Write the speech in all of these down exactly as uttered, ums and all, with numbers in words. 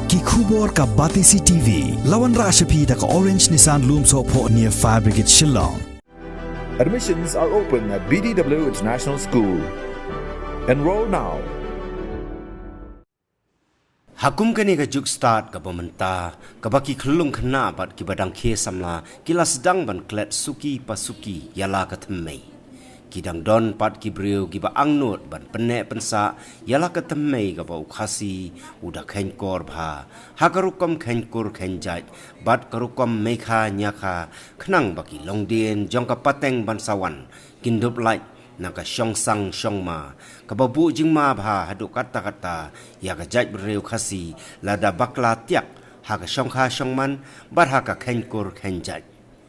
Ki khubor ka Batesi T V. La wanrah sha phi da ka Orange Nissan Lumsohphoh near Fire Brigade Shillong. Admissions are open at B D W International School. Enroll now. Ha kum kane ka juk stad kaba mynta, kaba ki khyllung khynnah bad kiba dang khie samla ki la sdang ban klet suki pa suki ïa la ka thymmei. Ki dang don pat ki briew kiba angnud ban pynneh pynsah ïa la ka thymmei kaba u Khasi u da kheiñ kor bha ha ka rukom kheiñ kur kheiñ jait bad ka rukom meikha ñiakha, khnang ba ki longdien jong ka pateng ban sa wan kin dup lait na ka shongsang shongma kaba buh jingma bha haduh katta katta ïa ka jaitbynriew Khasi, lada bakla tiak ha ka shongkha shongman bad ha ka kheiñ kur kheiñ jait.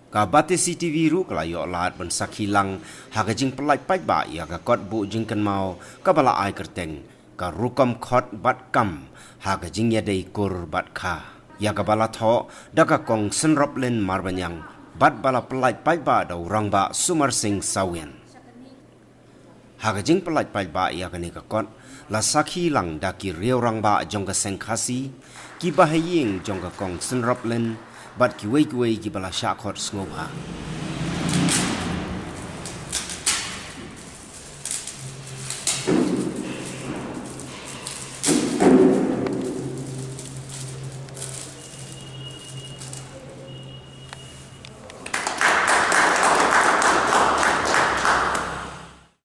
Ka Batesi T V ruh ka la ïoh lad ban sakhi lang ha ka jingpyllait paidbah ïa ka kot buh jingkynmaw kaba la ai kyrteng ka rukom khot bad kam ha ka jingïadei kur bad kha, ïa kaba la thoh da ka Kong Synroplen Marbaniang bad ba la pyllait paidbah da u Rangbah Sumar Singh Sawien. Ha ka jingpyllait paidbah ïa kane ka kot, la sakhi lang da ki riew rangbah jong ka seng Khasi, ki bahaïing jong ka Kong Synroplen bad kiwei kiwei kiba la shah khot sngewbha.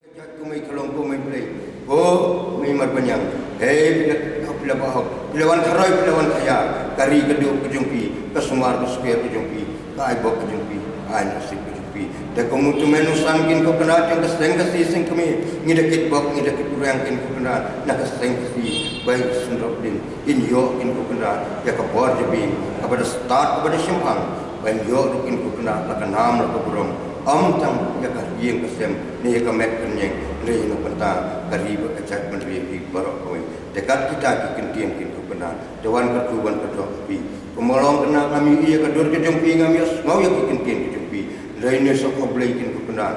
Ka jait kumei ka long kumei Blei. Ko mei Marbaniang. Hei phi la hok, phi la bahok, phi la wan kharoi, phi la wan khia. Ka ri ka duh ka jong phi, ka sumar ka sukher ka jong phi, ka ai bok ka jong phi, ka ai nasib ka jong phi. Te kum u tymmen u san kin ko Kynrad jong ka seng Khasi seng kmie, ngi da kit bok ngi da kit uriang kin ko Kynrad na ka seng Khasi. Bai Synroplen in ïoh kin ko Kynrad ïa ka bor jabieng kaba da stad kaba da shemphang. Ban ïoh ruh kin ko Kynrad la ka nam la ka burom, ym tang ïa ka ïing ka sem ne ïa ka met ka nieng, hynrei na ka bynta ka ri bad ka jaitbynriew hi baroh kawei. Te kat kita ki kyntien kin ko Kynrad, te wan kyrkhu wan kyrdoh phi. Kumba long Kynrad ngam ïohi ïa ka dur ka jong phi, ngam ïohsngew ïa ki kyntien ka jong phi, hynrei ne sa khublei kin ko Kynrad.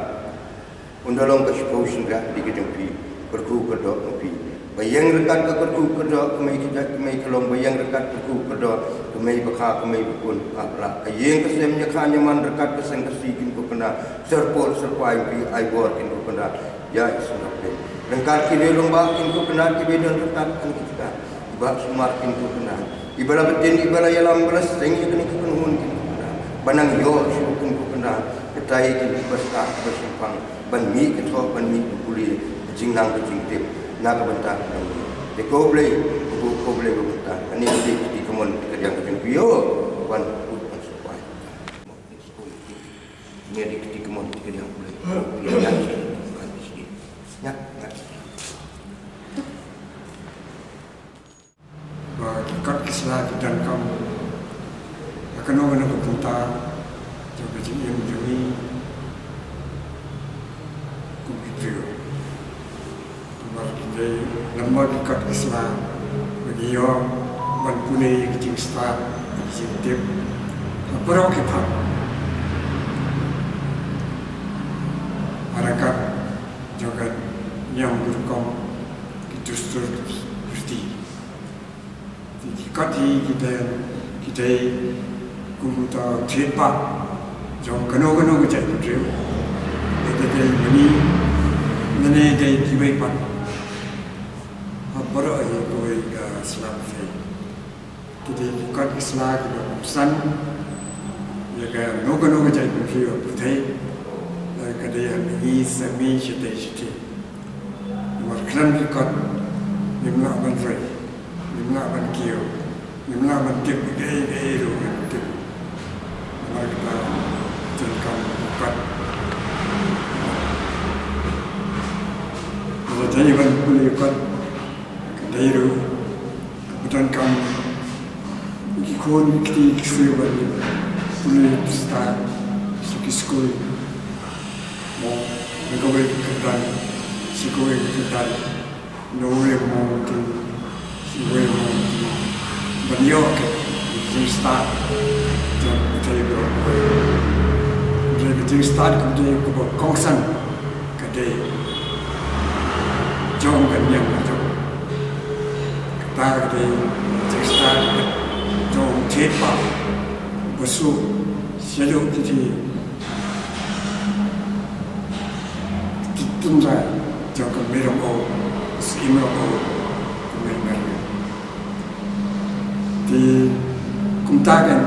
Ynda long ka shiphew shynriah ïa ka jong phi, kyrkhu kyrdoh jong phi. Ba ïeng ryngkat ka kyrkhu kyrdoh, ka mei ka jait ka mei ka long, ba ïeng ryngkat kyrkhu kyrdoh, ka mei ba kha ka mei ba khun, ka pla. Ka ïing ka sem ñiakha ñiaman ryngkat ka seng Khasi kin ko Kynrad, syrpod syrpai phi ai bor kin ko Kynrad. Ïa i Synroplen. Ryngkat ki riew rangbah kin ko Kynrad kiba don ryngkat kan ki jaka. Iba sumar kin ko Kynrad. Iba la btin, iba la ïalam, iba la seng ïa kane ka kynhun kin ko Kynrad. Ba nang ïoh shuh kin ko Kynrad. Katai kin iba stad iba shemphang. Ban mih ka thoh, ban mih ka pule, ka jingnang ka jingtip. Na ka bynta ka nang. Te ko Blei, ko ko Blei ba bynta. Ani ka dei ka kti kamon ka jong ka jong phi ïoh. Ban kut ban supai. Ni dei ka kti kamon ka jong Blei. Ïa ïa. Ïa ïa. Ba ki kot ki sla ki donkam ha kano kano ka bynta jong ka jingim jong ngi kum ki briew. Namar ki dei, namar ki kot ki sla ba ngi ïoh ban pule ïa ki jingstad, ki jingtip ha baroh ki phang. Ha ryngkat jong ka niam ka rukom, ki dustur ki riti. Ki kot hi ki dei, ki dei kum uta u thied bah jong kano kano ka jaitbynriew. Te dei mane, mane dei kiwei pat ha baroh hi kawei ka sla pyrthei. Ki dei ki kot ki sla kiba kongsan ïa kano kano ka jaitbynriew ha pyrthei. Ka dei ha mihngi semihngi shatei shatei. Namar khlem ki kot ngim lah ban roi, ngim lah ban kiew, ngim lah ban tip, kaei kaei ruh ngim tip. Namar kata donkam ki kot. Namar kata ban pule ki kot, kaei ruh Ka donkam ki khun ki kti ki shu ban pule stad sha ki skul. Mo, na kawei ka kyrdan sha kawei ka kyrdan, na uwei u mawnti sha uwei u mawnti. Ban ïoh ka jingstad jong ka pyrthei baroh kawei. Ka jingstad ka pyrthei kaba kongsan ka dei jong ka niam ka jong ka Tar dei jingstad jong thied ba basu shaluk ti ti tundra jong ka Mei Rong Au, Syiem Rong Au, ka Mei Mer. Ti kumta kan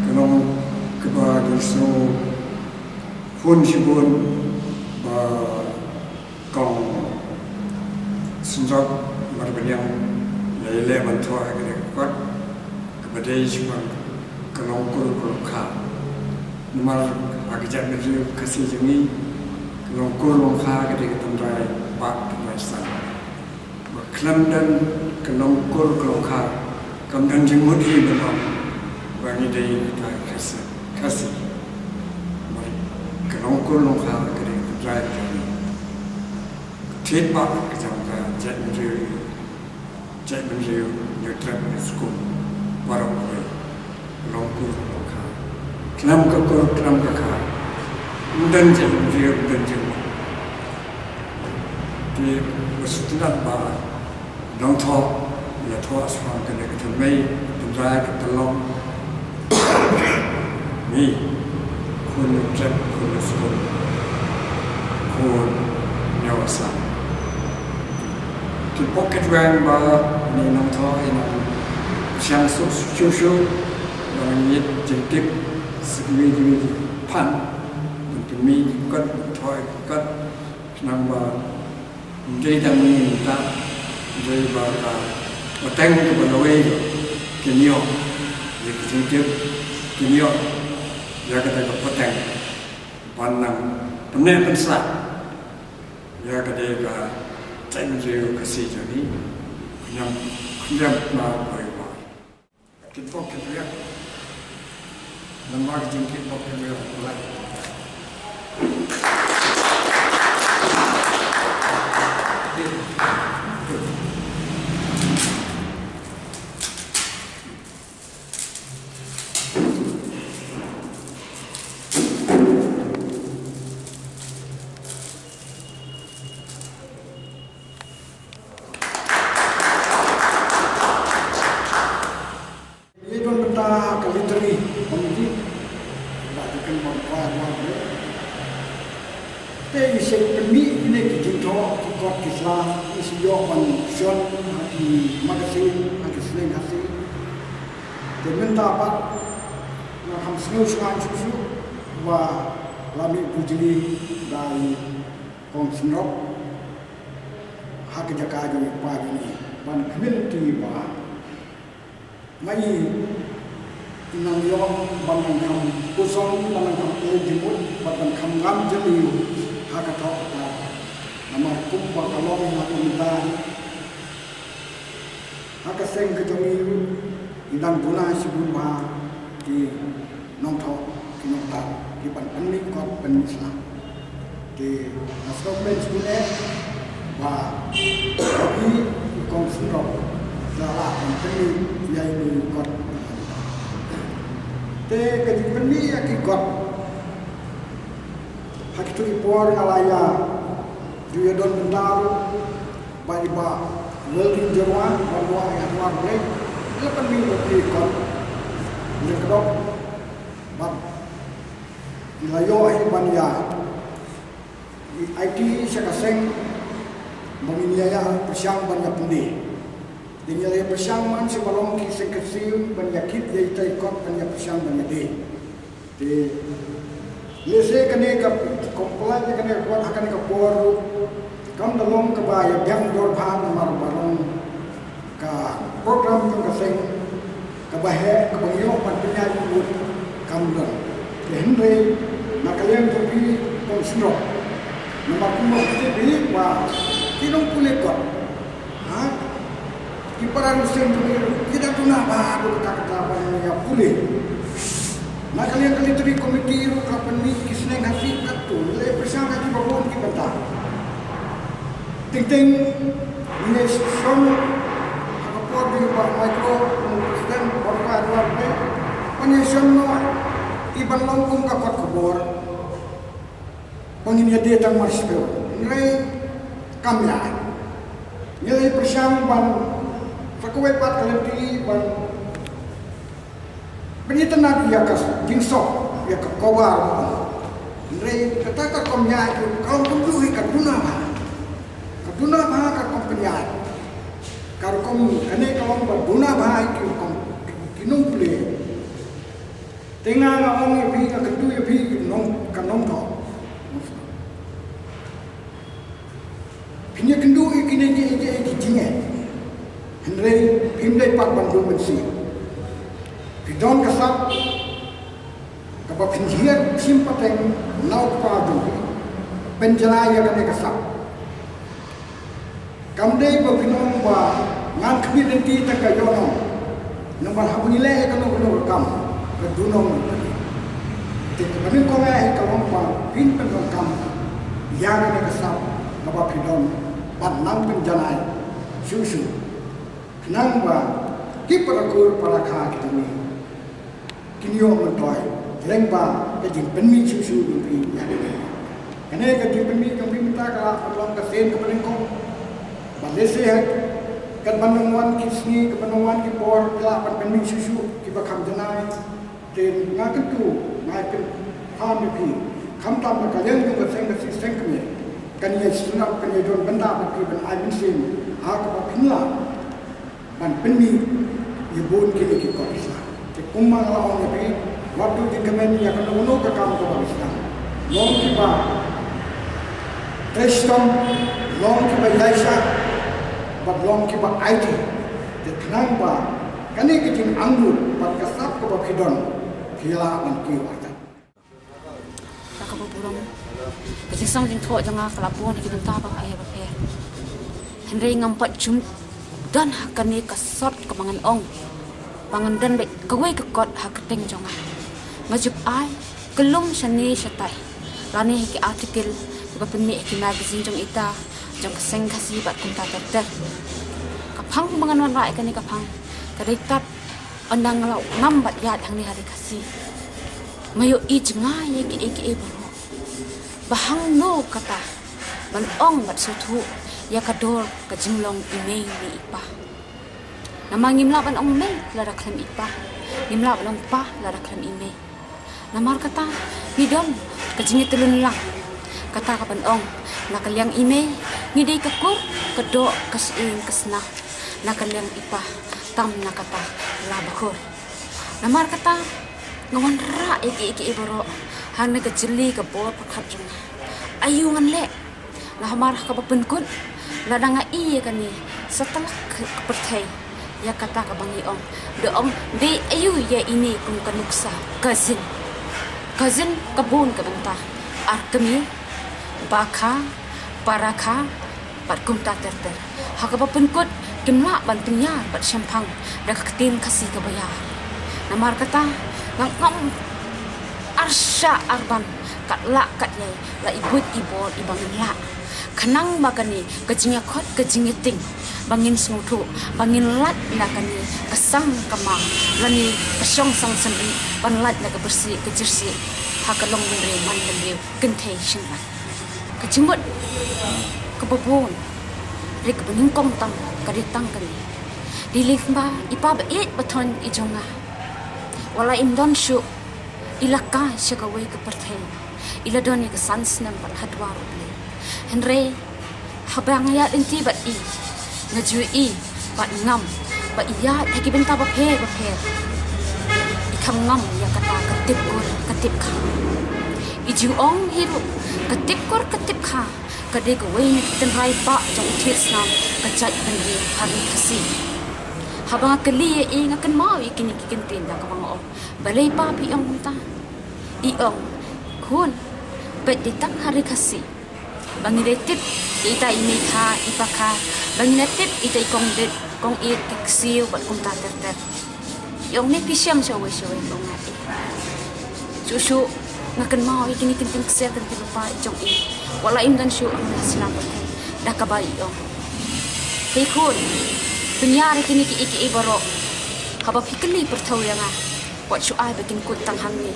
ka long kaba ngi sngew hun shibun ba Kong Synrop Marbaniang la ïaleh ban thoh ïa kane ka kot kaba dei shaphang ka longkur ka longkha. Namar ha ka jaitbynriew Khasi jong ngi ka longkur longkha ka dei ka tynrai bah tynrai san. Ba khlem don ka longkur ka longkha kam don jingmut hi ban ong ba ngi dei ka trai Khasi, Khasi. Ba ka longkur longkha ka dei ka trai ka jong ngi. Thied bah ka jong ka jaitbynriew, jaitbynriew Hynñiewtrep Hynñiewskum baroh kawei. Longkur longkha, khlem ka kur khlem ka kha, ym don jingmut, ym don jingmut. Te nga sngewtynnat ba Nongthoh ïa thoh shaphang kane ka thymmei, tynrai, ka tyllong. Ngi khun Hynñiewtrep, khun Hynñiewskum, khun Hynñiewsah. Ki pok ki rwiang ba ngi Nongthoh ngi nang pyrshang suk suk suk suk ba ngi ïeit jingtip sha kiwei kiwei ki phan ban pynmih ki kot, ban thoh ki kot. Khnang ba ym dei tang mynta, ym dei ba ka pateng kaba lawei, kin ïoh ïa ki jingtip, kin ïoh ïa kata ka pateng ban nang pynneh pynsah ïa ka dei ka jaitbynriew Khasi jong ngi. Khñiam, khñiam na wei wei. Kitbok kitrwiang. Namar ki jingkitbok kitrwiang pulai. Ngi don bynta ha ka literary committee. Ba ki kynmaw kwah kwah ne. Te ngi sa pynmih kine ki jingthoh ki kot ki sla, ngi sa ïoh ban shon ha ki magazine, ha ki sneng Khasi. Te mynta pat nga kham sngew sngewsih shuh shuh ba la mih pujli da i Kong Synrop ha ka jaka jong i pa jong i ban khmih ïa i ba ma i nang ïoh ban nang kham puson, ban nang kham eh jingmut, ban nang kham ngam jingmut ha ka thok ka. Namar kumba ka long ha ka mynta ha ka seng ka jong i ruh i dang duna shibun ba ki nongthoh ki nongthoh ki ban pynmih kot pynmih sla. Te nga sngewkmen shibun eh ba i Kong Synrop la lah ban pynmih ïa i kot. Te ka jingpynmih ïa ki kot ha kito ki por nga la ïa ju ïa don bynta ruh ba i Bah Welding Jyrwa, Bah Bah ïa Bah Blei, i la pynmih ïa ki kot. Ïa ka dok bad i la ïoh hi ban ïa i aiti sha ka seng ba ngin ïa ïa pyrshang ban ïa pyndie. Te ngi la ïa pyrshang man sha ba long ki seng Khasi ban ïa kit ïa ita i kot ban ïa pyrshang ban ïa die. Te lehse kane ka comply ïa kane ka, ha kane ka por kam da long kaba ïa biang dor bha namar ba long ka program jong ka seng kaba heh kaba ngi ïoh ban pynïaid bud kam don. Te hynrei na ka liang jong phi Kong Synrop, namar kumba phi tip hi ba ki nongpule kot Ha? Ki para nuseng tu ki da tuna ba tu kata kata ba ni ya pule. Na ka liang ka literary committee ruh ka pynmih ki sneng Khasi katto. Leh pyrshang ha kiba bun ki bynta. Teng teng ngi shon ha ka por jong i Bah Micro kum u president, Bah Micro, ban ïa shon noh i ban long kum ka kot khubor. Ba ngin ïa die tang marshiphew. Hynrei kam ïa. Ngi la ïa pyrshang ban Sa kawei pat ka lynti ban, ban ïa tnat ïa ka jingsop, ïa ka cover. Hynrei kata ka kam ïa ka long kumjuh hi ka duna bha. Ka duna bha ka kam pynïaid. Ka rukom kane ka long ba duna bha ïa ki rukom ki nongpule. Te nga nga ong ïa phi, nga kyntu ïa phi nong, ka nongthoh. Phin ïa kynduh ïa kine ki, ki, ki jingeh. Hynrei phim dei pat ban duh mynsiem. Phi don ka sap kaba phin hiar shim pateng na u kpa jong phi. Pynjanai ïa kane ka sap. Kam dei ba phin ong ba ngan khmih lynti tang ka ïoh nong. Namar haba ngi leh ïa kano kano ka kam ka duna nong. Te kaba nyngkong eh ka long ba phin pyndonkam ïa kane ka sap kaba phi don bad nang pynjanai shuh shuh. Khnang ba ki para kur para kha ki jong ngi kin ïoh myntoi lyngba ka jingpynmih shuh shuh jong phi ïa kane. Kane ka jingpynmih jong phi mynta ka lah ban long ka sien kaba nyngkong. Bad lehse ha katba nang wan ki sngi, katba nang wan ki por, ki lah ban pynmih shuh shuh kiba kham janai. Te nga kyntu, nga ai pynpham ïa phi, khamtam na ka liang jong ka seng Khasi seng kmie, kan ïa sngap, kan ïa don bynta bad phi ban ai mynsiem ha kaba phin lah ban pynmih ïa bun kine ki kot Islam. Te kumba nga la ong ïa phi, wat duh jingkmen ïa kano kano ka kam kaba Islam. Long kiba trei shitom, long kiba ïaishah, bad long kiba aiti. Te khnang ba kane ka jingangnud bad ka sap kaba phi don, phi lah ban kiew artat. Da kaba burom, ka jingsang jingthoh jong nga ka la bun ha ki bynta bapher bapher. Hynrei ngam pat ju don ha kane ka sot kaba ngan ong ba ngan don beit kawei ka kot ha kyrteng jong nga. Nga ju ai kyllum shane shatai lane ha ki article kiba pynmih ha ki magazine jong ita, jong ka seng Khasi bad kumta ter ter. Ka phang ba ngan wanrah ïa kane ka phang ka dei tad ynda nga la ngam bad ïaid hangne ha ri Khasi. Nga ïohi jngai ïa kiei kiei baroh. Ba hangno kata ban ong bad sngewthuh ïa ka dor ka jinglong i mei ne i pa. Namar ngim lah ban ong mei lada khlem i pa. Ngim lah ban ong pa lada khlem i mei. Namar kata ngi don ka jingïatylun lang. Kata ka ban ong na ka liang i mei ngi dei ka kur, ka doh, ka shyieng, ka sna. Na ka liang i pa tam na kata la ba kur. Namar kata nga wanrah ïa kiei kiei baroh hangne ka jylli ka bor pyrkhat jong nga. Aïu ngan leh? Namar ha kaba pynkut lada nga ïohi ïa kane satlak ka pyrthei ïa kata kaba ngi ong, da ong dei aïu ïa ine kum ka nuksa ka zin. Ka zin ka bun ka bynta, ar kmie, ba kha, para kha bad kumta ter ter. Ha kaba pynkut kim lah ban pynïar bad shemphang da ka ktien Khasi kaba ïar. Namar kata nga ngam arshah arban, kat lah kat ïai la i buit i bor i ba ngin lah. Khnang ba kane ka jingïakhot ka jingïating ba ngin sngewthuh, ba ngin lait na kane ka sang ka ma lane ka shong sang sendri ban lait na ka pyrsi ka jyrsi ha ka long bynriew man bynriew kynthei shynrang. Ka jingmut kaba bun re kaba nyngkong tam ka dei tang kane. Dei lyngba i pa ba ïeit ba thon i jong nga. Wat la im don shuh i la kai sha kawei ka pyrthei, i la don ïa ka san snem bad ha dwar U Blei. Hynrei haba nga ïaid lynti bad i, nga ju i bad ngam ba i ïaid ha ki bynta bapher bapher. I kham ngam ïa kata ka tip kur ka tip kha. I ju ong hi ruh ka tip kur ka tip kha ka dei kawei na ki tynrai bah jong u thied snam ka jaitbynriew ha ri Khasi. Haba nga kylli ïa i, nga kynmaw ïa kine ki kyntien da kaba nga ong, balei pa phi ong kumta? I ong, khun, peit dei tang ha ri Khasi ba ngi dei tip ïa ita i mei kha i pa kha, ba ngi dei tip ïa ita i kong bit kong it, ki ksiew bad kumta ter ter. I ong, ne phi shem shawei shawei? I ong, nga i. Shuh shuh nga kynmaw ïa kine ki kyntien ksiar kyntien lypa i jong i. Wat la im don shuh, ong, nga sngap bad da kaba i ong, hei khun, pynïar ïa kine kiei kiei baroh. Haba phi kylli pyrthew ïa nga, wat shu ai ba kin kut tang hangne.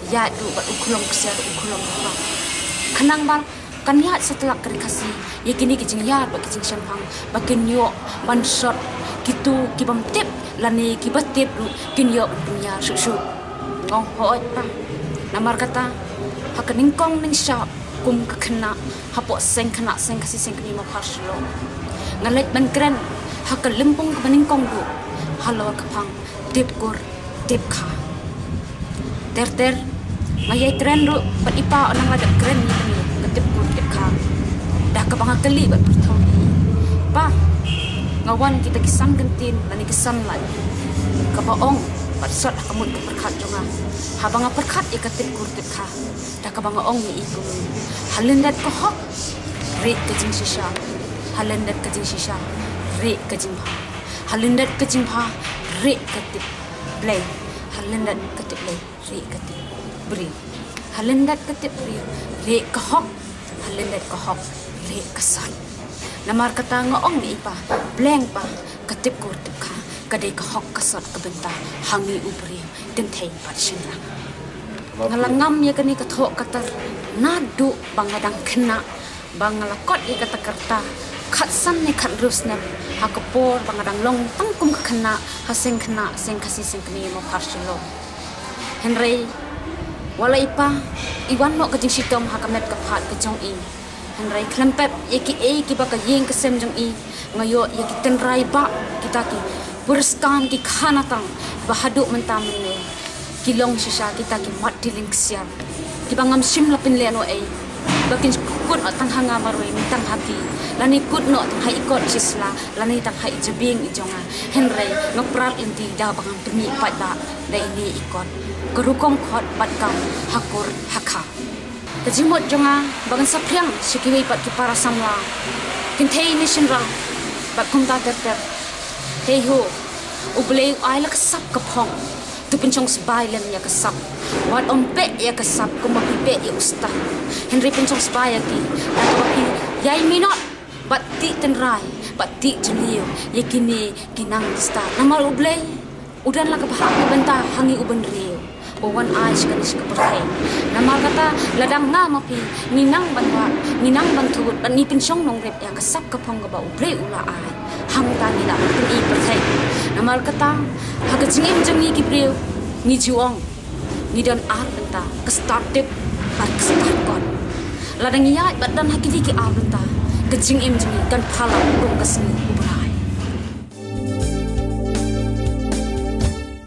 Ïaid ruh bad u khlong ksiar u khlong lypa. Khnang ba Kan ïaid satlak ka ri Khasi ïa kine ki jingïar bad ki jingshemphang ba kin ïoh ban sot kito ki bym tip lane kiba tip ruh kin ïoh ban pynïar shuh shuh. Nga ong hooid pa. Namar kata ha ka nyngkong nyngshap kum ka khynnah hapoh seng khynnah seng Khasi seng kmie Mawphar Shillong, nga leit ban kren ha ka lympung kaba nyngkong duh halor ka phang tip kur tip kha. Ter ter nga ïai kren ruh bad i pa, u nang la dep kren ïa kane ka tip kur tip kha. Da kaba nga kylli bad pyrthuh ïa i, pa, nga wan kita ki san kyntien lane ki san lait kaba ong bad sot ha ka mut ka pyrkhat jong nga haba nga pyrkhat ïa ka tip kur tip kha. Da kaba nga ong ïa i kumne, ha lyndet ka hok rieh ka jingshisha, ha lyndet ka jingshisha rieh ka jingbha, ha lyndet ka jingbha rieh ka tip Blei, ha lyndet ka tip Blei rieh ka tip briew, ha lyndet ka tip briew rieh ka hok, ha lyndet ka hok rieh ka sot. Namar kata nga ong ïa i pa, bleng pa, ka tip kur tip kha ka dei ka hok ka sot ka bynta ha ngi u briew kynthei bad shynrang. Nga la ngam ïa kane ka thoh ka tar naduh ba nga dang khynnah, ba nga la kot ïa kata ka rta khatsan ne khathynriew snem, ha ka por ba nga dang long tang kum ka khynnah ha seng khynnah seng Khasi seng kmie Mawphar Shillong. Hynrei wat la i pa, i wan noh ka jingshitom ha ka met ka phad ka jong i. Hynrei khlem pep ïa kiei kiba ka ïing ka sem jong i, nga ïoh ïa ki tynrai bah, kita ki pyrshah ki khanatang ba haduh mynta mynne ki long shisha kita ki mat diling ksiar kiba ngam shym la pynleh noh ei, ba kin kut noh tang ha nga marwei ne tang ha ki, lane kut noh tang ha i kot shisla lane tang ha i jabieng i jong nga. Hynrei nga prat lynti da ba ngan pynmih paidbah da ine i kot, ka rukom khot bad kam ha kur ha kha. Ka jingmut jong nga ba ngan saphriang sha kiwei pat ki para samla, kynthei ne shynrang bad kumta ter ter. Hei ho, U Blei u ai la ka sap ka phong, to pynshong sbai lem ïa ka sap. Wat ym peh ïa ka sap kumba phi peh ïa u stad, hynrei pynshong sbai ïa ki da kaba phi ïai minot bad tih tynrai bad tih jylliew ïa kine ki nang ki stad. Namar U Blei u don la ka bhah ka bynta ha ngi u bynriew ba wan ai sha kane sha ka pyrthei. Namar kata lada nga ma phi ngi nang ban wad, ngi nang ban thut bad ngi pynshong nongrep ïa ka sap ka phong kaba U Blei u la ai, hangta ngi lah ban pyni pyrthei. Namar kata ha ka jingim jong ngi ki briew ngi ju ong, ngi don ar bynta, ka stad tip bad ka stad kot. Lada ngi ïaid bad don ha kine ki ar bynta, ka jingim jong ngi kan phalang kum ka sngi u ba